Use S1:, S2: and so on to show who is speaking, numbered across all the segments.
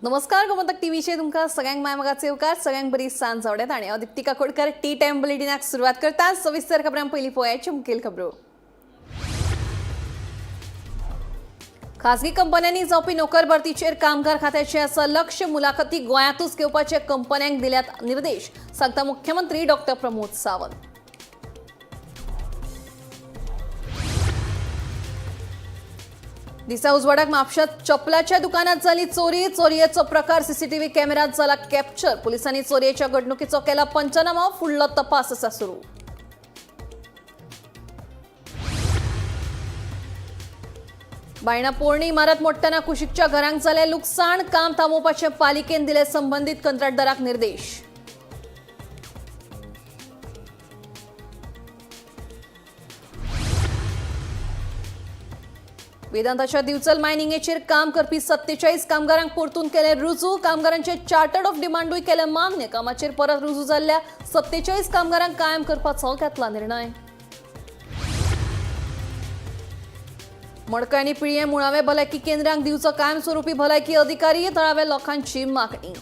S1: नमस्कार, गोमंतक टीव्हीचेर तुमकां सगळ्यांक माय मोगाचे येवकार. सगळ्यांक बरी सांज आवडेत आनी हांव दीप्ती काकोडकर टी टायम बुलेटिनाक सुरवात करता. सविस्तर खबरां. पयलीं पळोवया मुखेल खबरो. खासगी कंपन्यांनी जावपी नोकर भरतीचेर कामगार खात्याचें आसा लक्ष. मुलाखती गोंयांतूच घेवपाचे कंपन्यांक दिल्यात निर्देश, सांगता मुख्यमंत्री डॉक्टर प्रमोद सावंत. दिसा उजवाडाक म्हापशात चपलाच्या दुकानात जाली चोरी. चोरयेचो प्रकार सीसीटीव्ही कॅमेऱ्यात जाला कॅप्चर. पोलिसांनी चोरयेच्या घडणुकीचो केला पंचनामो. फुडलो तपास आसा सुरू. बायणा पोरणी इमारत मोडटना कुशीकच्या घरांक जालें लुकसाण. काम थांबोवपाचे पालिकेन दिले संबंदीत कंत्राटदाराक निर्देश. वेदांताच्या दिवचल मायनिंगेचेर काम करपी 47 कामगारांक परतून केले रुजू. कामगारांचे चार्टर्ड ऑफ डिमांडूय केले मान्य. कामाचेर परत रुजू जाल्ल्या 47 कामगारांक कायम करपाचो घेतला निर्णय. मडकय आनी पिळयें मुळावे भलायकी केंद्रांक दिवचो कायमस्वरूपी भलायकी अधिकारी, थळाव्या लोकांची मागणी.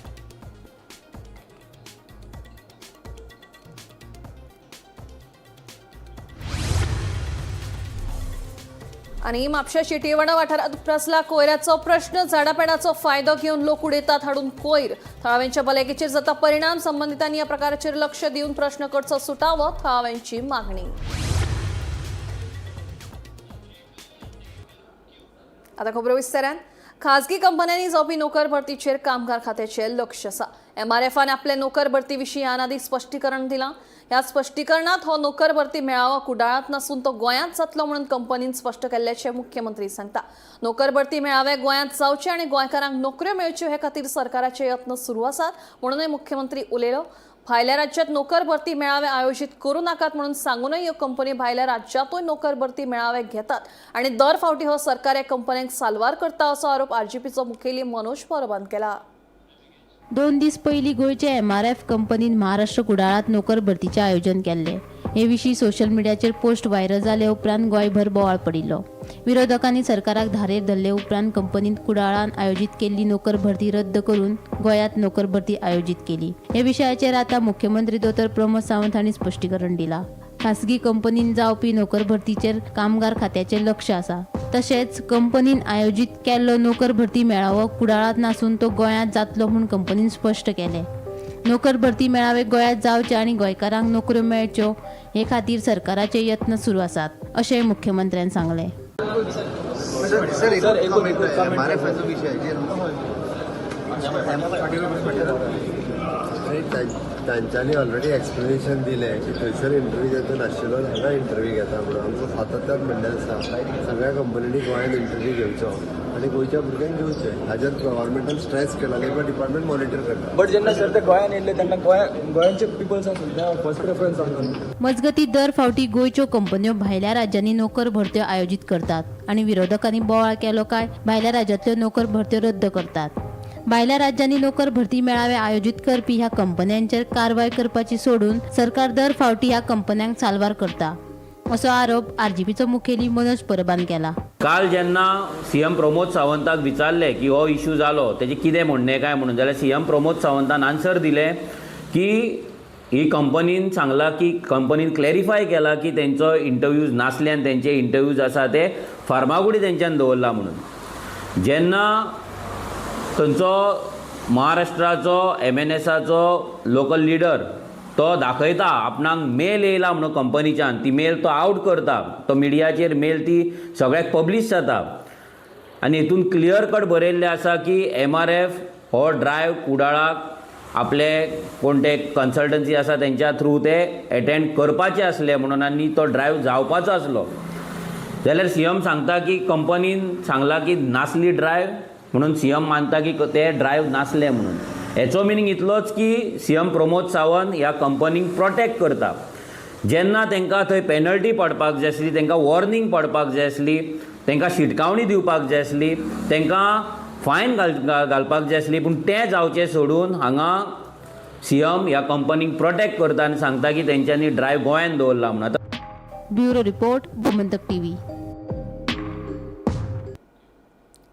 S1: आणि म्हापशा शेटयेवाडा वाठारात उप्रासला कोयराचो प्रश्न. झाडापेडाचो फायदो घेवन लोक उडयतात हाडून कोयर. थळाव्यांच्या भलायकेचेर जाता परिणाम. संबंदितांनी या प्रकाराचेर लक्ष दिवन प्रश्न करचो सुटावो, थळाव्यांची मागणी. आता खबरो विस्तारान. खाजगी कंपन्यांनी जावपी नोकर भरतीचेर कामगार खात्याचें लक्ष आसा. एमआरएफान आपले नोकर भरती विशीं ह्यान आदीं स्पश्टीकरण दिलां. ह्या स्पश्टीकरणात हो नोकर भरती मेळावो कुडाळांत नासून तो गोंयांत जातलो म्हणून कंपनीन स्पश्ट केल्ल्याचें मुख्यमंत्री सांगता. नोकर भरती मेळावे गोंयांत जावचे आनी गोंयकारांक नोकऱ्यो मेळच्यो हे खातीर सरकाराचे यत्न सुरू आसात म्हणूनय मुख्यमंत्री उलयलो. भायल्या राज्यात नोकर भरती मेळावे आयोजीत करू नाकात म्हणून सांगूनय ह्यो कंपनी भायल्या राज्यातूय नोकर भरती मेळावे घेतात आणि दर फावटी हो सरकार या कंपन्यांक साल्वार करता, असो आरोप आरजीपीचो मुखेली मनोज परबान केला.
S2: 2 दीस पयलीं गोंयचे एमआरएफ कंपनीन महाराष्ट्र कुडाळांत नोकर भरतीचें आयोजन केल्लें. हे विशीं सोशल मिडियाचेर पोस्ट व्हायरल जाले उपरांत गोंयभर बोवाळ पडिल्लो. विरोधकांनी सरकाराक धारेर धरले उपरांत कंपनीन कुडाळान आयोजीत केल्ली नोकर भरती रद्द करून गोंयांत नोकर भरती आयोजीत केली. हे विशयाचेर आतां मुख्यमंत्री दोतोर प्रमोद सावंत हांणी स्पश्टीकरण दिलां. खासगी कंपनीन जावपी नोकर भरतीचेर कामगार खात्याचें लक्ष आसा. तशेंच कंपनीन आयोजीत केल्लो नोकर भरती मेळावो कुडाळांत नासून तो गोंयांत जातलो म्हूण कंपनीन स्पश्ट केलें. नोकर भरती मेळावे गोंयांत जावचे आनी गोंयकारांक नोकऱ्यो मेळच्यो हे खातीर सरकाराचे यत्न सुरू आसात, अशेंय मुख्यमंत्र्यान सांगलें.
S3: सर सर, एक कमेंट. एमआरएफाचो विशय जे
S4: आनी तांच्यांनी ऑलरेडी एक्सप्लेनेशन दिलें की थंयसर इंटरव्यू जाता नाशिल्लो, हांगा इंटरव्यू घेता म्हणून. आमचो सातत्यान म्हणणें आसा, सगळ्या कंपनींनी गोंयांत इंटरव्यू घेवचो आनी गोंयच्या भुरग्यांक घेवचें. हाजेर गव्हर्मेंटान स्ट्रेस केला, लेबर डिपार्टमेंट मॉनिटर करता.
S5: बट जेन्ना सर ते गोंयान येयल्ले तेन्ना गोंया गोंयांचे पिपल्सांक सुद्दां फर्स्ट प्रेफरन्स आमकां न्हू.
S2: मजगतीं, दर फावटी गोंयच्यो कंपन्यो भायल्या राज्यांनी नोकर भरत्यो आयोजीत करतात आनी विरोधकांनी बोवाळ केलो काय भायल्या राज्यांतल्यो नोकर भरत्यो रद्द करतात. भायल्या राज्यांनी नोकर भरती मेळावे आयोजीत करपी ह्या कंपन्यांचेर कारवाय करपाची सोडून सरकार दर फावटी ह्या कंपन्यांक साल्वार करता, असो आरोप आरजीपीचो मुखेली मनोज परबान केला.
S6: काल जेन्ना सीएम प्रमोद सावंताक विचारलें की हो इशू जालो तेजें कितें म्हणणें काय म्हणून, जाल्यार सीएम प्रमोद सावंतान आन्सर दिलें की ही कंपनीन सांगलां की कंपनीन क्लॅरिफाय केलां की तेंचो इंटरव्यूज नासले आनी तेंचे इंटरव्यूज आसा ते फार्मागुडी तेंच्यान दवरला म्हणून. जेन्ना थंयचो महाराष्ट्राचो एमएनएसाचो लोकल लिडर तो दाखयता आपणाक मेल येयला म्हणून कंपनीच्यान, ती मेल तो आवट करता, तो मिडियाचेर मेल ती सगळ्याक पब्लीश जाता आनी हितून क्लियर कट बरयल्लें आसा की एमआरएफ हो ड्रायव कुडाळाक आपले कोण ते कन्सल्टन्सी आसा तेंच्या थ्रू ते एटेंड करपाचे आसले म्हणून आनी तो ड्रायव जावपाचो आसलो, जाल्यार सीएम सांगता की कंपनीन सांगला की नासली ड्रायव म्हणून. सीएम मानता की ते ड्रायव नासले म्हणून. हेचो मिनींग इतलोच की सीएम प्रमोद सावंत ह्या कंपनीक प्रोटेक्ट करता. जेन्ना तांकां थंय पेनल्टी पडपाक जाय आसली, तांकां वॉर्निंग पडपाक जाय आसली, तांकां शिटकावणी दिवपाक जाय आसली, तांकां फायन घालपाक जाय आसली, पूण तें जावचें सोडून हांगा सीएम ह्या कंपनीक प्रोटेक्ट करता आनी सांगता की तेंच्यांनी ड्रायव गोंयांत दवरला म्हणून. आतां
S2: ब्युरो रिपोर्ट, गोमंतक टीव्ही.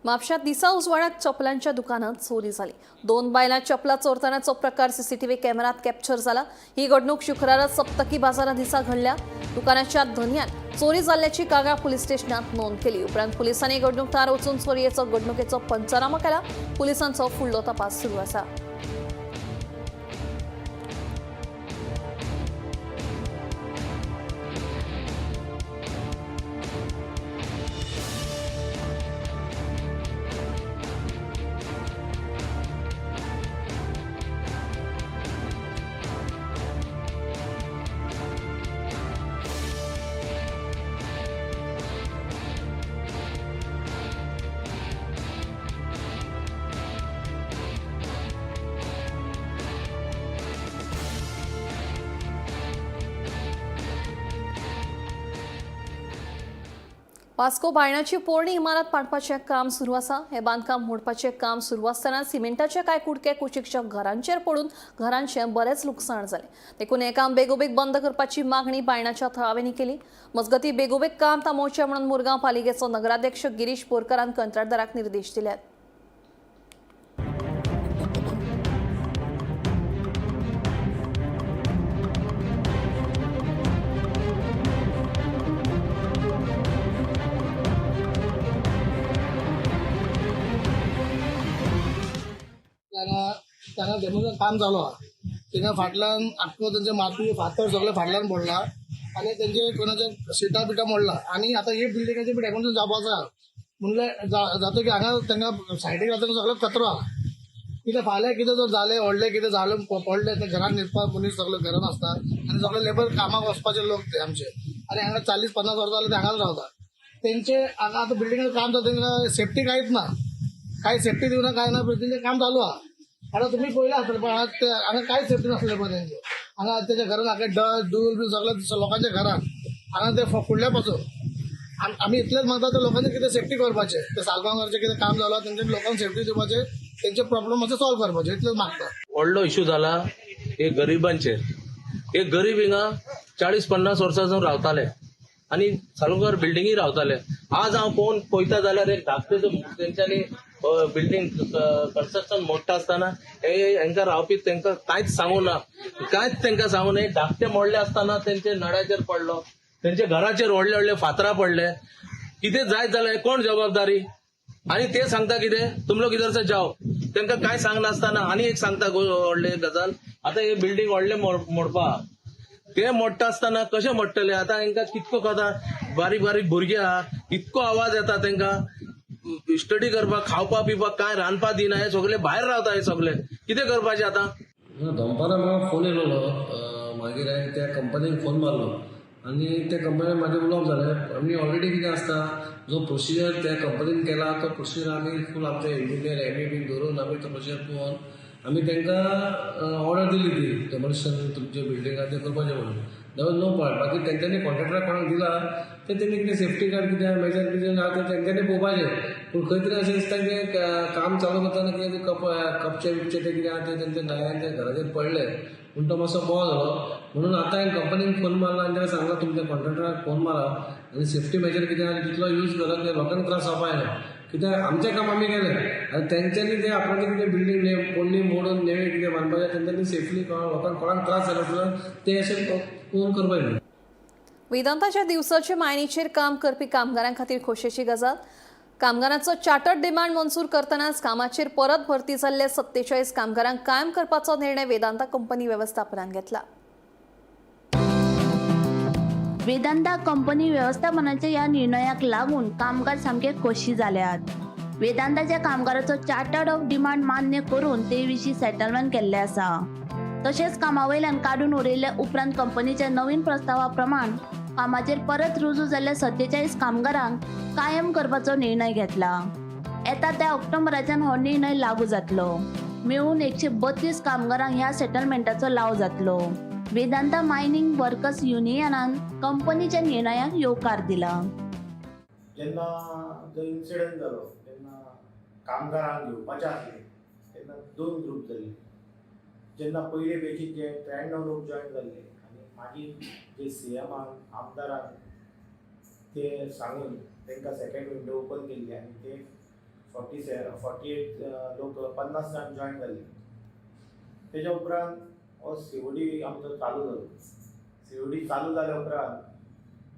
S1: म्हापशांत दिसा उजवाडात चपलांच्या दुकानात चोरी झाली. दोन बायलां चपला चोरतानाचो प्रकार सीसीटीव्ही कॅमेऱ्यात कॅप्चर झाला. ही घडणूक शुक्रारा सप्तकी बाजारात दिसा घडल्या. दुकानाच्या धनयान चोरी जाल्ल्याची कागाळ पोलीस स्टेशनात नोंद केली. उपरांत पोलिसांनी घडणूक थळार वचून चोरयेचो घडणुकेचो पंचनामो केला. पोलिसांचो फुडलो तपास सुरू आसा. वास्को बायणाची पोरणी इमारत पाडपाचें काम सुरू आसा. हें बांदकाम मोडपाचें काम सुरू आसतना सिमेंटाचे कांय कुडके कुशीकच्या घरांचेर पडून घरांचें बरेंच लुकसाण जालें. देखून हें काम बेगोबेग बंद करपाची मागणी बायणाच्या थळाव्यांनी केली. मजगतीं बेगोबेग काम थांबोवचें म्हणून मुरगांव पालिकेचो नगराध्यक्ष गिरीश बोरकारान कंत्राटदाराक निर्देश दिल्यात.
S7: तांगा डेमोचं काम चालू आहा. थिंगा फाटल्यान आख्खो तेंचे माती फातर सगळे फाटल्यान पडला आनी तेंचे कोणाचे सिटां बिटां मोडला आनी आतां ही बिल्डिंगाचे बी डेमोशन जावपाचो आहा. म्हणल्यार जातकीर हांगा तांकां सायडीक आतां सगळो कचरो आहा. कितें फाल्यां कितें जर जालें व्हडलें कितें जालें पडलें तें घरान न्हिदपाक मनीस सगळे घरान आसता आनी सगळे लेबर कामाक वचपाचे लोक ते आमचे आनी हांगा 40-50 वर्सां जाले ते हांगाच रावता. तेंचे हांगा आतां बिल्डिंगाचें काम जाता तेंकां सेफ्टी कांयच ना, कांय सेफ्टी दिवना कांय ना, तेंचें काम चालू आहा. आतां तुमी पळयलां आसतलें पण हांगा कांयच सेफ्टी नासलें पळय तेंचे. हांगा तेच्या घरान हांगा डस्ट धूल बी सगळें लोकांच्या घरान हांगा ते फुडल्या पासून आमी इतलेंच मागता ते लोकांनी कितें सेफ्टी करपाचें, ते सालगांवचे कितें काम जालां तेंचे लोकांक सेफ्टी दिवपाचें, तेंचे प्रॉब्लम मातशे सॉल्व करपाचे इतलेंच मागता.
S8: व्हडलो इशू जाला हे गरिबांचेर. हे गरीब हिंगा 40-50 वर्सां सावन रावताले आनी सालगांवकार बिल्डिंगी रावताले. आज हांव पळोवन पळयता जाल्यार एक धाकटे तेंच्यांनी बिल्डिंग कन्स्ट्रक्शन मोडटा आसतना हे हेंकां रावपी तेंकां कांयच सांगू ना, कांयच तेंकां सांगू ना. धाकटे मोडले आसतना तेंचे नळ्याचेर पडलो, तेंच्या घराचेर व्हडले व्हडले फातरां पडले. कितें जायत जाल्यार कोण जबाबदारी? आनी ते सांगता कितें तुम लोक इधर से जाओ, तेंकां कांय सांगनासतना. आनी एक सांगता व्हडली गजाल, आतां हे बिल्डिंग व्हडले मोडपा, ते मोडटा आसतना कशें मोडटले? आतां हेंकां कितको कथा बारीक बारीक भुरगीं आहा, इतको आवाज येता तेंकां स्टडी करपाक, खावपा पिवपाक कांय रांदपा दिना. हे सगळे भायर रावता, हे सगळे कितें करपाचें आतां?
S9: दनपारां म्हाका फोन येयलेलो, मागीर हांवें त्या कंपनीक फोन मारलो आनी त्या कंपनीन म्हाजें उलोवप जालें. आमी ऑलरेडी कितें आसता जो प्रोसिजर त्या कंपनीन केला तो प्रोसिजर आमी फूल आमचे इंजिनियर एम ई बीन धरून आमी तो प्रोसिजर पळोवन आमी तांकां ऑर्डर दिली ती डेमोलिशन तुमचे बिल्डिंगाक तें करपाचें म्हणून. There was no part. बाकी तेंच्यांनी कॉन्ट्रॅक्टराक कोणाक दिला ते तेणी कितें सेफ्टी गार्ड कितें मेजर बिजर आहा तें तेंच्यांनी पळोवपाचें. पूण खंय तरी अशें दिसता की काम चालू करतना कितें कपचे बिपचे ते कितें आहा ते तेंच्या नळ्यांच्या घराचेर पडले पूण तो मातसो बोव जालो. म्हणून आतां हांवें कंपनीक फोन मारला आनी ताका सांगलां तुमच्या कॉन्ट्रॅक्टराक फोन मारा आनी सेफ्टी मेजर कितें आहा तितलो यूज करा, ते लोकांक त्रास जावपा जायना. कित्याक आमचें काम आमी केलें आनी तेंच्यांनी ते आपणाचें कितें बिल्डींग पोरणी मोडून नवी कितें बांदपाचें तेंच्यांनी सेफली लोकांक कोणाक त्रास जालो जाल्यार ते अशें पळोवन करपाक जाय.
S1: वेदांताच्या दिवसाचे मायनीचेर काम करपी कामगारां खातीर खोशेची गजाल. कामगारांचो चार्टर्ड डिमांड मंजूर करतनाच कामाचेर परत भरती जाल्ले 47 कामगारांक कायम करपाचो निर्णय वेदांता कंपनी वेवस्थापनान घेतला.
S2: वेदांता कंपनी वेवस्थापनाच्या ह्या निर्णयाक लागून कामगार सामके खोशी जाल्यात. वेदांताच्या कामगाराचो चार्टर्ड ऑफ डिमांड मान्य करून ते विशीं सेटलमेंट केल्लें आसा. तशेंच कामावयल्यान काडून उडयल्ल्या उपरांत कंपनीच्या नवीन प्रस्तावा प्रमाण कामाचेर परत रुजू जाल्ल्या 47 कामगारांक कायम करपाचो निर्णय घेतला. येता त्या ऑक्टोबराच्यान हो निर्णय लागू जातलो. मेळून 132 कामगारांक ह्या सेटलमेंटाचो लाव जातलो. वेदांता मायनिंग वर्कर्स युनियनान कंपनीच्या निर्णयाक येवकार दिला.
S10: जेन्ना जो इन्सिडंट जालो तेन्ना कामगारांक घेवपाचे आसले तेन्ना दोन ग्रूप जाल्ले. जेन्ना पयले बॅचीक जे 93 लोक जॉयन जाल्ले आनी मागीर जे सी एमान आमदारान ते सांगून तांकां सेकेंड विंडो ओपन केल्ली आनी ते 48 लोक, 50 जाण जॉयन जाल्ले. तेज्या उपरांत हो सीओडी आमचो चालू जालो. सीओडी चालू जाल्या उपरांत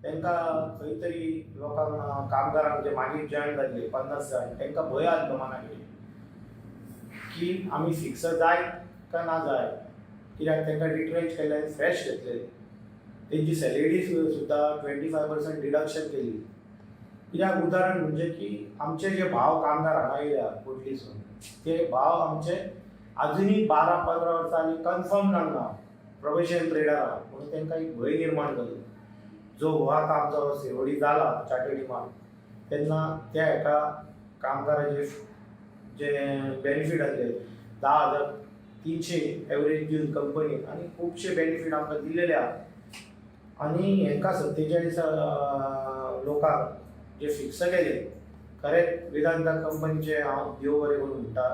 S10: तांकां खंय तरी लोकांक, कामगारांक जे मागीर जॉयन जाल्ले 50 जाण, तांकां भंय आसलो मना कडेन की आमी फिक्स जायत काय ना जाय, कित्याक तांकां रिट्रेंच केल्ले, फ्रेश घेतले, तेंची सॅलरी सुद्दां 25% डिडक्शन केली. कित्याक उदाहरण म्हणजे की आमचे जे भाव कामगार हांगा येयल्या कोटलीसून, ते भाव आमचे आजुनूय 12-15 वर्सां आनी कन्फर्म जावंक ना, प्रोबेशन पिरियडार आहा, म्हणून तांकां एक भंय निर्माण जालो. जो हो आतां आमचो सीओडी जाला चार्टर्ड इमाम, तेन्ना त्या एका कामगाराचे जे बेनिफीट आसले 10,300 एवरेज दिवन कंपनीन आनी खुबशे बेनिफीट आमकां दिल्लेले आहा. आनी हेंकां 47 लोकांक जे फिक्स केले, खरेंच वेदांता कंपनीचे हांव देव बरें करूं म्हणटा.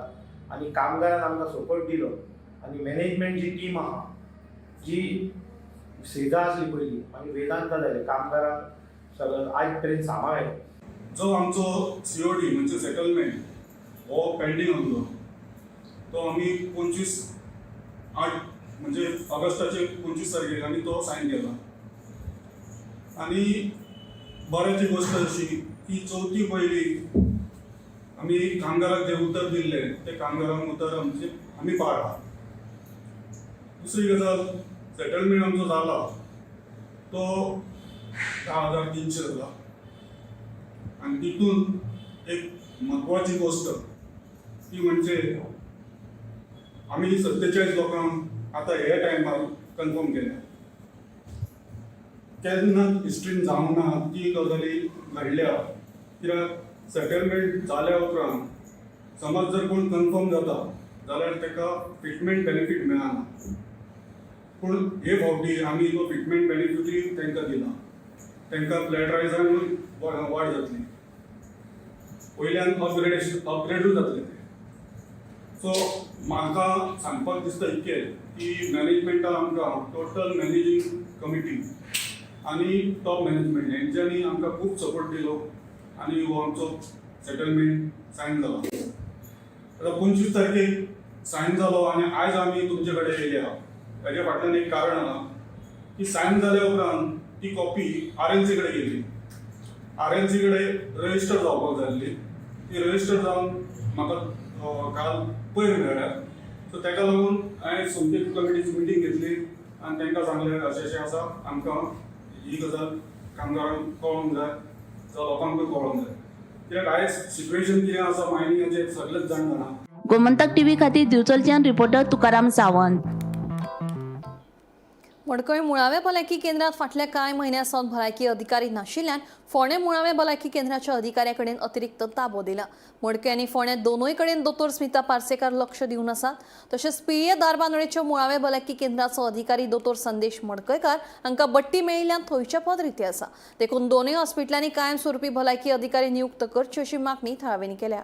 S10: आनी कामगारान आमकां सपोर्ट दिलो आनी मॅनेजमेंट जी टीम आहा, जी सेजा आसली पयलीं, मागीर वेदांता जाले, कामगारांक सगळें आयज पर्यंत सांबाळ्ळें.
S11: जो आमचो सीओडी म्हणजे सेटलमेंट हो पेंडींग आसलो, तो आमी 25/8 म्हणजे ऑगस्टाचे 25 तारखेक आमी तो सायन केला. आनी बऱ्याची गोश्ट अशी की चवथी पयलीं आमी कामगाराक जें उतर दिल्लें तें कामगारांक उतर आमचें आमी पाळ्ळां. दुसरी गजाल, सेटलमेंट आमचो जाला तो 10,300 जाला. आनी तितून एक म्हत्वाची गोश्ट ती म्हणजे आमी 47 लोकांक आतां हे टायमार कन्फर्म केल्या. केन्ना हिस्ट्रीन जावंक ना ती गजाली घडल्या, कित्याक सेटलमेंट जाल्या उपरांत समज जर कोण कन्फर्म जाता जाल्यार ताका फिटमेंट बेनिफीट मेळना, पूण हे फावटी आमी तो फिटमेंट बेनिफिटूय तांकां दिला. तांकां फ्लॅट रायजानूय वाड जातली, वयल्यान अपग्रेडूय जातले ते. सो म्हाका सांगपाक दिसता इतकें की मॅनेजमेंटान आमकां टोटल मॅनेजींग कमिटी आनी टॉप मॅनेजमेंट हेंच्यांनी आमकां खूब सपोर्ट दिलो आनी हो आमचो सेटलमेंट सायन जालो. आतां 25 तारखेक सायन जालो आनी आयज आमी तुमचे कडेन येयले आहा. हेज्या फाटल्यान एक कारण आहा की सायन जाल्या उपरांत ती कॉपी आरएनसी कडेन गेली. आरएनसी कडेन रजिस्टर जावपाक जाय आसली, ती रजिस्टर जावन म्हाका काल पयर मेळ्ळ्या. सो ताका लागून हांवें सोमती कमिटीची मिटींग घेतली आनी तांकां सांगलें अशें अशें आसा, आमकां ही गजाल कामगारांक कळोंक जाय, जावं लोकांकूय कळोंक जाय, कित्याक आयज सिट्युएशन कितें आसा मायनिंगाचें सगळेच जाण जाणा.
S2: गोमंतक टीव्ही खातीर दिवचलच्यान रिपोर्टर तुकाराम सावंत.
S1: मडकय मुळाव्या भलायकी केंद्रात फाटल्या कांय म्हयन्यां सावन भलायकी अधिकारी नाशिल्ल्यान फोंडें मुळाव्या भलायकी केंद्राच्या अधिकाऱ्या कडेन अतिरिक्त ताबो दिला. मडकय आनी फोंडें दोनूय कडेन दोतोर स्मिता पार्सेकार लक्ष दिवन आसात. तशेंच पिळये धारबांदोडेच्या मुळाव्या भलायकी केंद्राचो अधिकारी दोतोर संदेश मडकयकार हांकां बडटी मेळिल्ल्यान थंयचें पद रितें आसा. देखून दोनूय हॉस्पिटलांनी कायमस्वरुपी भलायकी अधिकारी नियुक्त करचे अशी मागणी थळाव्यांनी केल्या.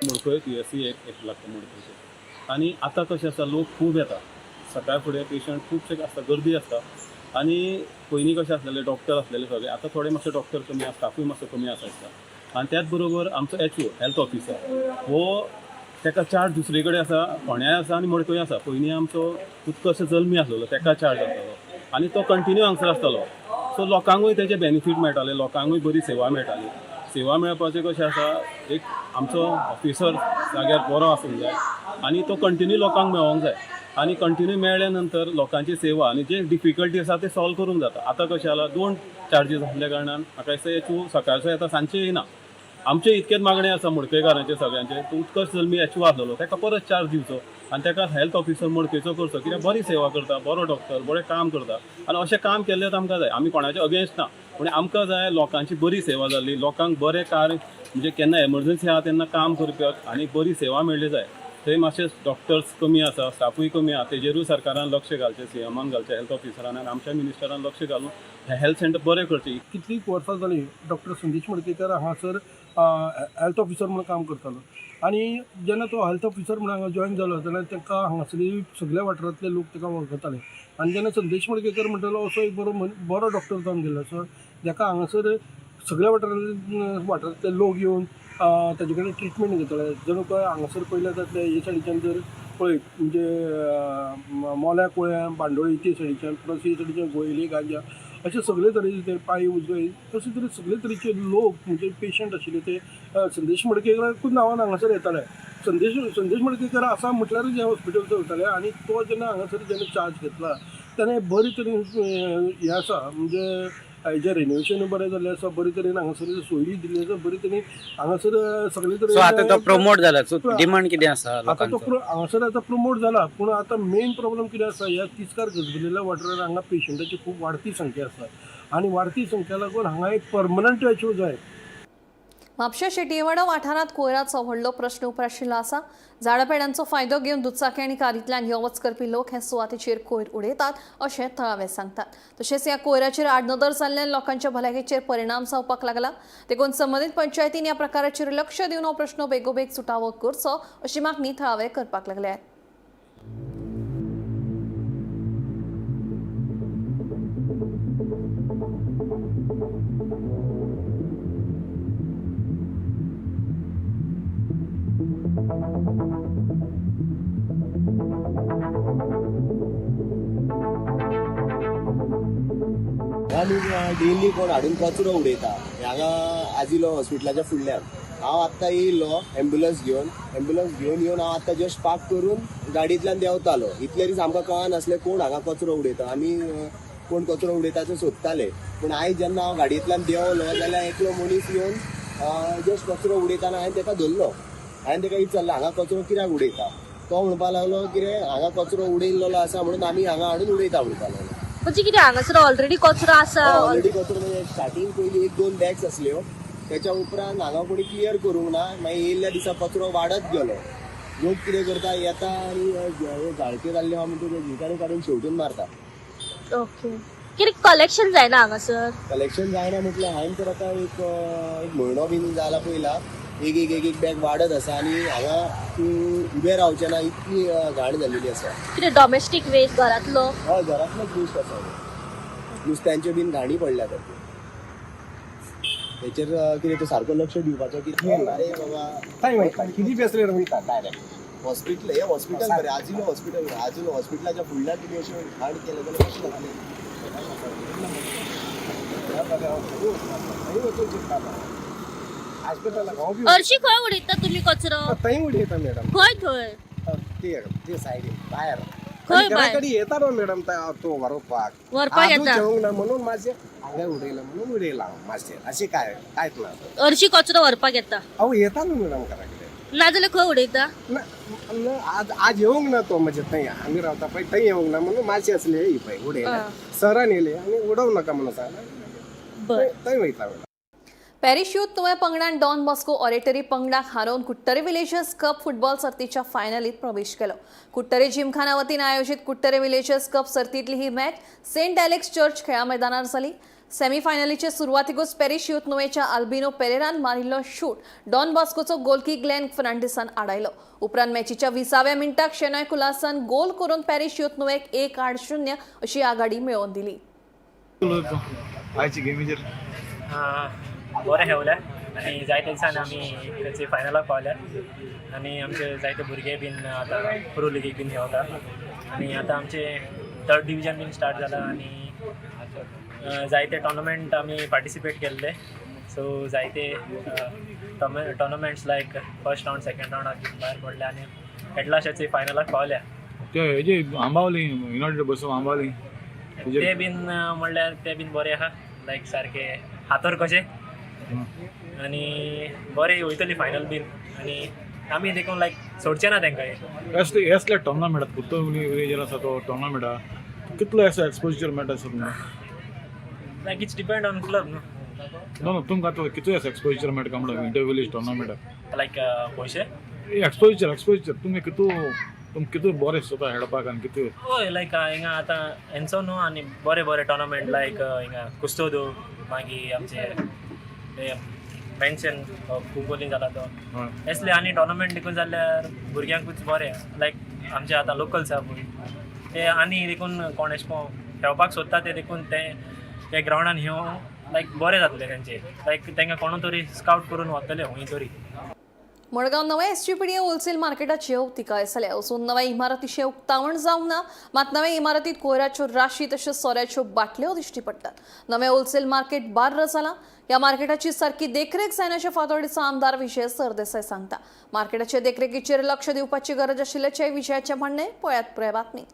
S12: मडकय पीएससी एक एक लागता मडकयचें. आनी आतां कशें आसा, लोक खूब येता सकाळ फुडें, पेशंट खुबशे आसता, गर्दी आसता. आनी पयलीं कशें आसलेलें, डॉक्टर आसलेले सगळे, आतां थोडे मातशे डॉक्टर कमी आसा, स्टाफूय मातसो कमी आसा दिसता. आनी त्याच बरोबर आमचो एचओ हेल्थ ऑफिसर हो ताका चार्ज दुसरे कडेन आसा, फोंड्याय आसा आनी मडकय आसा. पयलीं आमचो उत्कर्श जल्मी आसलेलो, ताका चार्ज आसतालो आनी तो कंटिन्यू हांगसर आसतालो. सो लोकांकूय तेजे बेनिफीट मेळटाले, लोकांकूय बरी सेवा मेळटाली. सेवा मेळपाचें कशें आसा, एक आमचो ऑफिसर जाग्यार बरो आसूंक जाय आनी तो कंटिन्यू लोकांक मेळोंक जाय. आनी कंटिन्यू मेळ्ळ्या नंतर लोकांची सेवा आनी जे डिफिकल्टी आसा ते सॉल्व करूंक जाता. आतां कशें जालां, दोन चार्जीस आसल्या कारणान म्हाका दिसता एचओ सकाळचो येता, सांजचे येयना. आमचें इतकेंच मागणें आसा मडकयकारांचें सगळ्यांचें, तो उत्कर्श जल्मी एचओ आसलेलो ताका परत चार्ज दिवचो आनी ताका हेल्थ ऑफिसर मडकयचो करचो, कित्याक बरी सेवा करता, बरो डॉक्टर, बरें काम करता. आनी अशें काम केल्लें आमकां जाय. आमी कोणाचे अगेन्स्ट ना, पूण आमकां जाय लोकांची बरी सेवा जाल्ली, लोकांक बरें कार्य, म्हणजे केन्ना एमर्जन्सी आहा तेन्ना काम करपाक आनी बरी सेवा मेळ्ळी जाय. थंय मातशे डॉक्टर्स कमी आसा, स्टाफूय कमी आसा. तेजेरूय सरकारान लक्ष घालचें, सीएमान घालचें, हेल्थ ऑफिसरान आनी आमच्या मिनिस्टरान लक्ष घालून हें हेल्थ सेंटर बरें करचें.
S7: कितलीं वर्सां जालीं डॉक्टर संदेश मडकयकर हांगासर हेल्थ ऑफिसर म्हणून काम करतालो आनी जेन्ना तो हेल्थ ऑफिसर म्हणून हांगा जॉयन जालो तेन्ना ताका हांगासरली सगळ्या वाठारांतले लोक ताका वळखताले. आनी जेन्ना संदेश मडकयकर म्हणटलो असो एक बरो बरो डॉक्टर जावन गेल्लो आसा, जाका हांगासर सगळ्या वाठारांतले लोक येवन ताजे कडेन ट्रिटमेंट घेताले. जणू काय हांगासर पळयल्यार जातलें हे सायडीच्यान जर पळयत म्हणजे मोल्या कुळ्या बांडोळी ते सायडीच्यान, प्लस हे सायडीच्यान गोयली गांजा अशे सगळे तरेचे ते पाळी उजवे अशे तरे सगळे तरेचे लोक म्हणजे पेशंट आशिल्ले ते संदेश मडकयकराकूच नांवान हांगासर येताले. संदेश संदेश मडकयकर आसा म्हटल्यारूच हें हॉस्पिटल चलतालें. आनी तो जेन्ना हांगासर जेन्ना चार्ज घेतला तेन्ना बरे तरेन हें आसा म्हणजे हेजें रेनोवेशन बरें जाल्लें आसा, बरे तरेन हांगासर सोयी दिल्ली आसा, बरे तरेन हांगासर सगळे
S13: सो आतां तो
S7: तरेन
S13: प्रमोट जाला, सो डिमांड कितें आसा
S7: आतां तो
S13: लोकांचो?
S7: हांगासर आतां प्रमोट जाला, पूण आतां मेन प्रॉब्लम कितें आसा, ह्या तिस्कार गजबजलेल्या वाठारांत हांगा पेशंटाची खूब वाडती संख्या आसा आनी वाडती संख्या लागून हांगा एक परमनंट अश्यो जाय.
S1: म्हापशें शेटयेवाडो वाठारांत कोयराचो व्हडलो प्रश्न उप्राशिल्लो आसा. झाडापेडांचो फायदो घेवन दुचाकी आनी कारींतल्यान यो वच करपी लोक हे सुवातेचेर कोयर उडयतात अशें थळावे सांगतात. तशेंच ह्या कोयराचेर आडनदर जाल्ल्यान लोकांच्या भलायकेचेर परिणाम जावपाक लागला. देखून संबंदीत पंचायतीन ह्या प्रकाराचेर लक्ष दिवन हो प्रश्न बेगोबेग सुटावो करचो अशी मागणी थळावे करपाक लागल्या.
S4: आनी डेली कोण हाडून कचरो उडयता हांगा आजिलो हॉस्पिटलाच्या फुडल्यान. हांव आत्तां येयल्लो एम्बुलन्स घेवन, एम्बुलन्स घेवन येवन हांव आत्तां जस्ट पार्क करून गाडयेंतल्यान देंवतालो. इतले दीस आमकां कळनासलें कोण हांगा कचरो उडयता. आमी कोण कचरो उडयता ते सोदताले, पूण आयज जेन्ना हांव गाडयेंतल्यान देंवलो जाल्यार एकलो मनीस येवन जस्ट कचरो उडयताना हांवें ताका धरलो. हांवें ताका विचारलें हांगा कचरो कित्याक उडयता? तो म्हणपाक लागलो कितें हांगा कचरो उडयल्लो आसा म्हणून आमी हांगा हाडून उडयता म्हणपाक लागलो.
S14: म्हणजे कितें हांगासर ऑलरेडी कचरो आसा?
S4: ऑलरेडी कचरो म्हणजे स्टार्टींग पयलीं 1-2 बॅग्स आसल्यो, त्याच्या उपरांत हांगा कोणी क्लियर करूंक ना. मागीर येयल्ल्या दिसा कचरो वाडत गेलो. लोक कितें करता, येता आनी झाडके जाल्ले आहा म्हणटकीर झिकाणी काडून शेवटून मारता.
S14: ओके, कितें कलेक्शन जायना हांगासर?
S4: कलेक्शन जायना म्हटल्यार हांवें तर आतां एक म्हयनो बीन जाला पयला एक एक एक एक बॅग वाडत आसा आनी हांगा तूं उबें रावचें ना इतली घाण जाल्लेली आसा.
S14: कितें डॉमेस्टीक वेस्ट घरांतलो?
S4: हय, घरांतलोच वेस्ट आसा. नुस्त्यांच्यो बीन घाणी पडल्या सारक्यो. तेचेर कितें तो सारको लक्ष दिवपाचो की अरे बाबा
S7: किती बेसले वयता डायरेक्ट
S4: हॉस्पिटल, हे हॉस्पिटल बरें, आजिलो हॉस्पिटल, आजिलो हॉस्पिटलाच्या फुडल्यान तुमी अशें घाण केलें जाल्यार कशें जातलें?
S14: हरशीं खंय उडयता तुमी कचरो?
S7: थंय उडयता मॅडम.
S14: खंय थंय?
S7: ते सायडीन भायर.
S14: खंय भायर?
S7: कडेन येता न्हू मॅडम तो व्हरपाक,
S14: व्हरपाक येता.
S7: येवंक ना म्हणून मातशें हांगा उडयला म्हणून उडयला हांव मातशें, अशें काय कांयच ना.
S14: हरशीं कचरो व्हरपाक येता?
S7: अहो येता न्हू मॅडम घरा कडेन.
S14: नाजाल्यार खंय उडयता?
S7: ना आज आज येवंक ना तो, म्हणजे थंय आमी रावता पळय थंय येवंक ना म्हणून मातशें आसले ही पळय उडयला. सरान येयले आनी उडोवं नाका म्हणून सांगलें, थंय वयता मॅडम.
S1: पॅरिश यूथ तुवें पंगडान डॉन बॉस्को ऑरेटरी पंगडाक हारोवन कुट्टरे विलेजर्स कप फुटबॉल सर्तीच्या फायनलीत प्रवेश केलो. कुट्टरे जिमखाना वतीन आयोजित कुट्टरे विलेजर्स कप सर्तीतली ही मॅच सेंट एलेक्स चर्च खेळा मैदानार जाली. सेमीफायनलीचे सुरवातीकूच पॅरिश यूथ नुवेच्या आल्बिनो पेरेरान मारिल्लो शूट डॉन बॉस्कोचो गोलकी ग्लेन फर्नांडीसान आडायलो. उपरांत मॅचीच्या 20व्या मिनटाक शेनॉय कुलासान गोल करून पॅरिश यूथ नुवेक 1-0 अशी आघाडी मेळोवन दिली.
S5: आयची गेमीचेर बरें खेळले आनी जायते दिसान आमी खंयचे फायनलाक पावल्या आनी आमचे जायते भुरगे बीन आतां प्रो लिगीक बीन खेळटा आनी आतां आमचे थर्ड डिविजन बीन स्टार्ट जाला आनी जायते टोर्नामेंट आमी पार्टिसिपेट केल्ले. सो जायते tournaments like first round second रावंडाक भायर पडले आनी एटलास्टाचे फायनलाक पावल्या.
S11: ते हेजे आंबावली युनायटेड बसून आंबावली
S5: ते बीन म्हणल्यार ते बीन बरे आहा, लायक सारके हातर कशे आनी बरे वयतली फायनल बीन आनी आमी देखून लायक सोडचे ना तेंकां.
S11: असले असले टोर्नामेंटात कुत्तो विलेजर आसा तो टोर्नामेंटा कितलो असो एक्सपोजर मेळटा आसा तुमकां?
S5: Like it's depend on club न्हू.
S11: नो नो तुमकां आतां कितलो असो एक्सपोजर मेळटा म्हणटा इंटर विलेज टोर्नामेंटाक?
S5: लायक पयशे?
S15: एक्सपोजर एक्सपोजर तुमी कितू तुम कितू बरें दिसता खेळपाक आनी कितू?
S5: हय, लायक हिंगा आतां हेंचो न्हू आनी बरे बरे टोर्नामेंट, लायक हिंगा कुस्तोदो, मागीर आमचे मेन्शन कुंकोलीन जाला तो, असले आनी टोर्नामेंट देखून जाल्यार भुरग्यांकूच बरें. लायक आमचे आतां लोकल्स आहा पळय, ते आनी देखून कोण एशें कोन खेळपाक सोदता ते देखून ते ते ग्रावंडान येवन लायक बरें जातलें तेंचें. लायक तांकां कोणू तरी स्कावट करून वतले खंय तरी.
S1: मडगांव नव्या एसजीपीडीए होलसेल मार्केटाची अवतिकाय जाल्या. अजून नव्या इमारतीचें उक्तावण जावंक ना, मात नव्या इमारतीत कोयराच्यो राशी तशेंच सोऱ्याच्यो बाटल्यो दिश्टी पडटात. नवें होलसेल मार्केट बार्र जालां. ह्या मार्केटाची सारकी देखरेख जायनाशें फातोर्डेचो आमदार विजय सरदेसाय सांगता. मार्केटाचे देखरेखीचेर लक्ष दिवपाची गरज आशिल्ल्याचें विजयाचें म्हणणें. पळयात पुराय बातमी.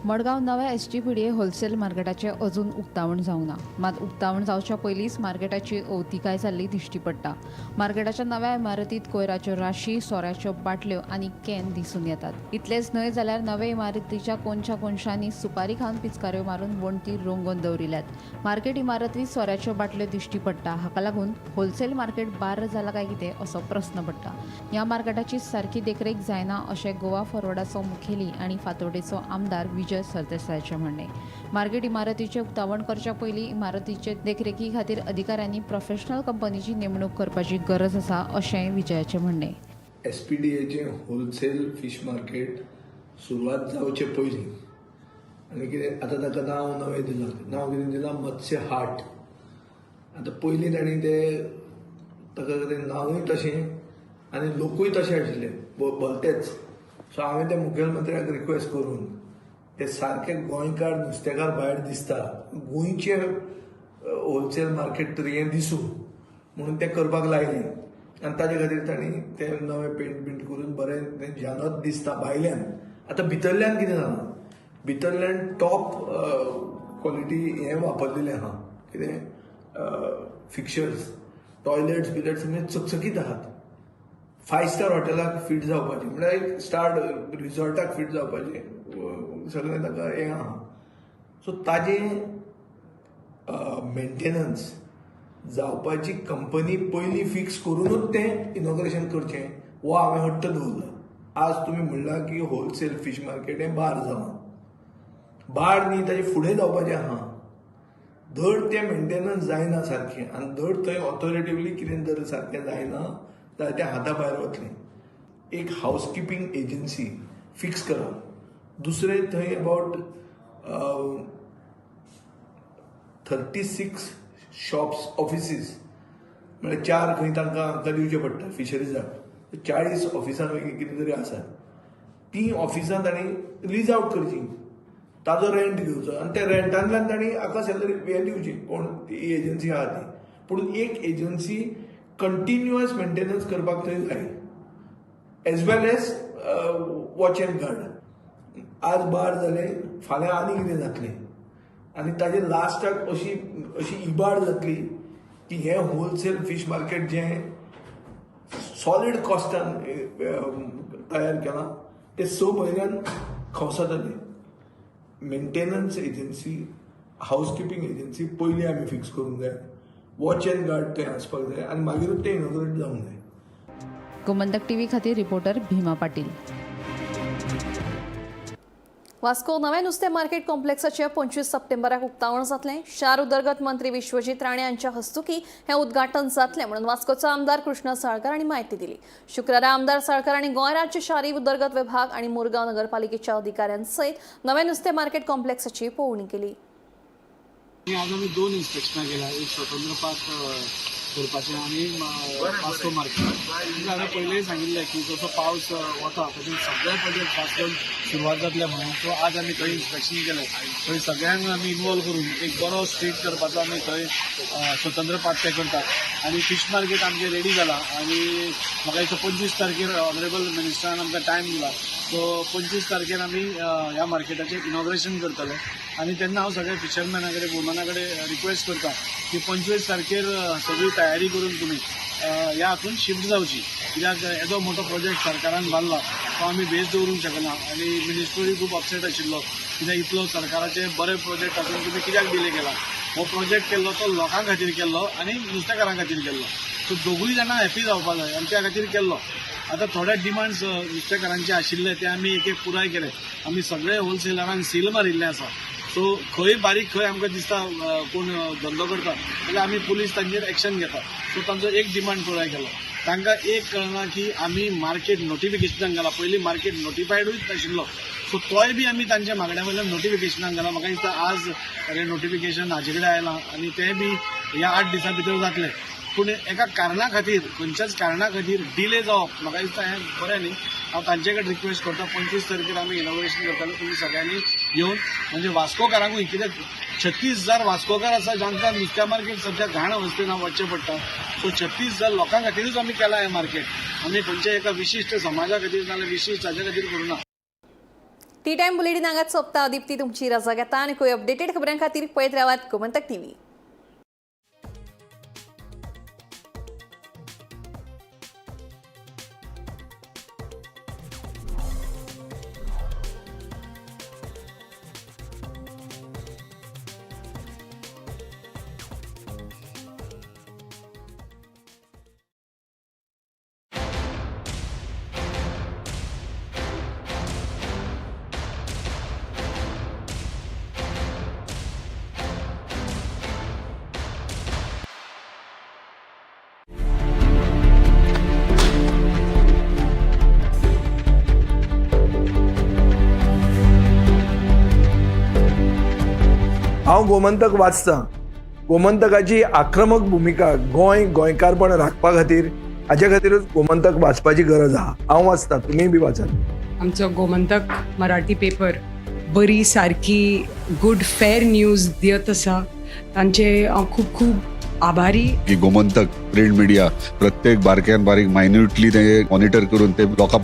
S16: मडगांव नव्या एसजीपीडीए होलसेल मार्केटाचें अजून उक्तावण जावंक ना, मात उक्तावण जावच्या पयलींच मार्केटाची अवतिकाय जाल्ली दिश्टी पडटा. मार्केटाच्या नव्या इमारतींत कोयराच्यो राशी, सोऱ्याच्यो बाटल्यो आनी can दिसून येतात. इतलेंच न्हय जाल्यार नवे इमारतीच्या कोनशा कोनशांनी सुपारी खावन पिचकाऱ्यो मारून वण्टी रंगोवन दवरिल्यात. मार्केट इमारतींत सोऱ्याच्यो बाटल्यो दिश्टी पडटा. हाका लागून होलसेल मार्केट बार्र जाला काय कितें असो प्रस्न पडटा. ह्या मार्केटाची सारकी देखरेख जायना अशें गोवा फॉरवर्डाचो मुखेली आनी फातोर्डेचो आमदार विजय सरदेसायाचें म्हणणें. मार्केट इमारतीचें उक्तावण करच्या पयलीं इमारतीचे देखरेखी खातीर अधिकाऱ्यांनी प्रोफेशनल कंपनीची नेमणूक करपाची गरज आसा अशेंय विजयाचें म्हणणें.
S17: एसपीडीएचें होलसेल फीश मार्केट सुरवात जावचे पयलीं आनी कितें आतां ताका नांव नवें दिलां, नांव कितें दिलां, मत्स्य हाट. आतां पयलीं तांणी ते ताका कितें नांवूय तशें आनी लोकूय तशे आशिल्ले भलतेच. सो हांवें त्या मुखेलमंत्र्याक रिक्वेस्ट करून ते सारके गोंयकार नुस्तेकार भायर दिसता, गोंयचे होलसेल मार्केट तरी हें दिसूं म्हणून तें करपाक लायलें आनी ताजे खातीर तांणी तें नवें पेंट बींट करून बरें तें जानत दिसता भायल्यान. आतां भितरल्यान कितें जालां, भितरल्यान टॉप क्वॉलिटी हें वापरलेलें आहा, कितें फिक्चर्स, टॉयलेट्स बिलेट्स म्हणजे चकचकीत आहात. 5 स्टार हॉटेलाक फीट जावपाचें म्हळ्यार एक स्टार रिजॉर्टाक फीट जावपाचें सगळें ताका हें आहा. सो ताजें मेंटेनन्स जावपाची कंपनी पयलीं फिक्स करुनूच तें इनॉग्रेशन करचें हो हांवें हट्ट दवरला. आज तुमी म्हणलां की होलसेल फीश मार्केट हें बार जालां, बार न्ही ताजें फुडें जावपाचें आहा. धड तें मेंटेनन्स जायना सारकें आनी धड थंय ऑथोरिटिवली कितें जर सारकें जायना जाल्यार तें हाता भायर वतलें. एक हावसकिपींग एजन्सी फिक्स करा. दुसरें थंय अबावट 36 शॉप्स ऑफिसीस म्हळ्यार 4 खंय तांकां आमकां दिवचें पडटा फिशरीजाक, 40 ऑफिसां कितें तरी आसात, तीं ऑफिसां तांणी लीज आवट करचीं, ताजो रेंट घेवचो आनी त्या रेंटांतल्यान तांणी हाका सॅलरी हें दिवची कोण ती एजन्सी आहा ती. पूण एक एजन्सी कंटिन्युअस मेंटेनन्स करपाक थंय जाय, as well as watch and guard. आज बार जालें, फाल्यां आनी कितें जातलें आनी ताजे लास्टाक अशी अशी इबाड जातली की हें होलसेल फीश मार्केट जें सॉलीड कॉस्टान तयार केलां तें 6 म्हयन्यान खंवसा जालें. मेंटेनन्स एजन्सी, हावसकिपींग एजन्सी पयलीं आमी फिक्स करूंक जाय, वॉच एंड गार्ड थंय आसपाक जाय आनी मागीरूच तें इनॉग्रेट जावंक जाय.
S16: गोमंतक टीव्ही खातीर रिपोर्टर भीमा पाटील.
S1: वास्को नव्या नुस्तें मार्केट कॉम्प्लेक्साचें 25 सप्टेंबराक उक्तावण जातलें. शार उदरगत मंत्री विश्वजीत राणे हांच्या हस्तुकी हें उद्घाटन जातलें म्हणून वास्कोचो आमदार कृष्णा साळकार हांणी म्हायती दिली. शुक्रारा आमदार साळकार हांणी गोंय राज्य शारी उदरगत विभाग आनी मुरगांव नगरपालिकेच्या अधिकाऱ्यांसयत नव्या नुस्तें मार्केट कॉम्प्लेक्साची पळोवणी केली.
S18: आज आमी 2 इन्स्पेक्शनां केल्या. एक स्वतंत्र पार्क करपाचें आनी वास्को मार्केट. हांवें पयलींय सांगिल्लें की जसो पावस वता तशें सगळे प्रोजेक्ट वास्कोन सुरवात जातले म्हणून. सो आज आमी थंय इन्स्पेक्शन केलें. थंय सगळ्यांक आमी इनवॉल्व करून एक बरो स्ट्रीट करपाचो आमी थंय स्वतंत्र पार्ट ते करतात आनी फीश मार्केट आमचें रेडी जाला आनी म्हाका दिसता 25 तारखेर ऑनरेबल मिनिस्टरान आमकां टायम दिला. सो 25 तारखेर आमी ह्या मार्केटाचें इनॉग्रेशन करतले आनी तेन्ना हांव सगळ्या फिशरमॅना कडेन, वुमना कडेन रिक्वेस्ट करता की 25 तारखेर सगळी तयारी करून तुमी ह्या हातून शिफ्ट जावची, कित्याक येदो मोठो प्रोजेक्ट सरकारान बांदला तो आमी बेस दवरूंक शकना आनी मिनिस्टरूय खूब अपसेट आशिल्लो कित्याक इतलो सरकाराचे बरे प्रोजेक्ट आसून तुमी कित्याक डिले केला. हो प्रोजेक्ट केल्लो तो लोकां खातीर केल्लो आनी नुस्तेकारां खातीर केल्लो. सो दोगूय जाणां हॅपी जावपा जाय आनी त्या खातीर केल्लो. आतां थोडे डिमांड्स नुस्तेकारांचे आशिल्ले ते आमी एक एक पुराय केले. आमी सगळे होलसेलरांक सील मारिल्ले आसा. सो खंय बारीक खंय आमकां दिसता कोण धंदो करता जाल्यार आमी पुलीस तांचेर एक्शन घेता. सो तांचो एक डिमांड पुराय केलो. तांकां एक कळना की आमी मार्केट नोटिफिकेशनाक घाला, पयलीं मार्केट नोटिफायडूच नाशिल्लो. सो तोय बी आमी तांच्या मागण्या वयल्यान नोटिफिकेशनाक घाला. म्हाका दिसता आज नोटिफिकेशन हाजे कडेन आयलां आनी तें बी ह्या 8 दिसां भितर जातलें. पूण एका कारणा खातीर, खंयच्याच कारणा खातीर डिले जावप म्हाका दिसता हें बरें न्ही. हांव तांचे कडेन रिक्वेस्ट करता 25 तारखेर आमी इनॉग्रेशन करतले, तुमी सगळ्यांनी येवन म्हणजे वास्कोकारांकूय, कित्याक 36,000 वास्कोकार आसा जांकां नुस्त्या मार्केट सद्या घाण अवस्थेन वचचें पडटा. सो 36,000 लोकां खातीरूच आमी केलां हें मार्केट. आमी खंयच्या एका विशिश्ट समाजा खातीर नाजाल्यार विशिश्ट हाजे खातीर करूं ना.
S1: टी टायम बुलेटीन हांगाच सोंपता. दीप्ती तुमची रजा घेता आनी खंय अपडेटेड खबरां खातीर पळयत रावात गोमंतक टीव्ही.
S17: हांव गोमंतक वाचतां. गोमंतकाची आक्रमक भुमिका गोंय गोंयकारपण राखपा खातीर, हाजे खातीरूच गोमंतक वाचपाची गरज आहा. हांव वाचतां, तुमीय बी वाचात.
S19: आमचो गोमंतक मराठी पेपर बरी सारकी गुड फेर न्यूज दियत आसा, तांचे हांव खूब खूब आभारी.
S20: की गोमंतक प्रिंट मिडिया प्रत्येक बारक्यान बारीक मायन्युटली ते मॉनिटर करून ते लोकां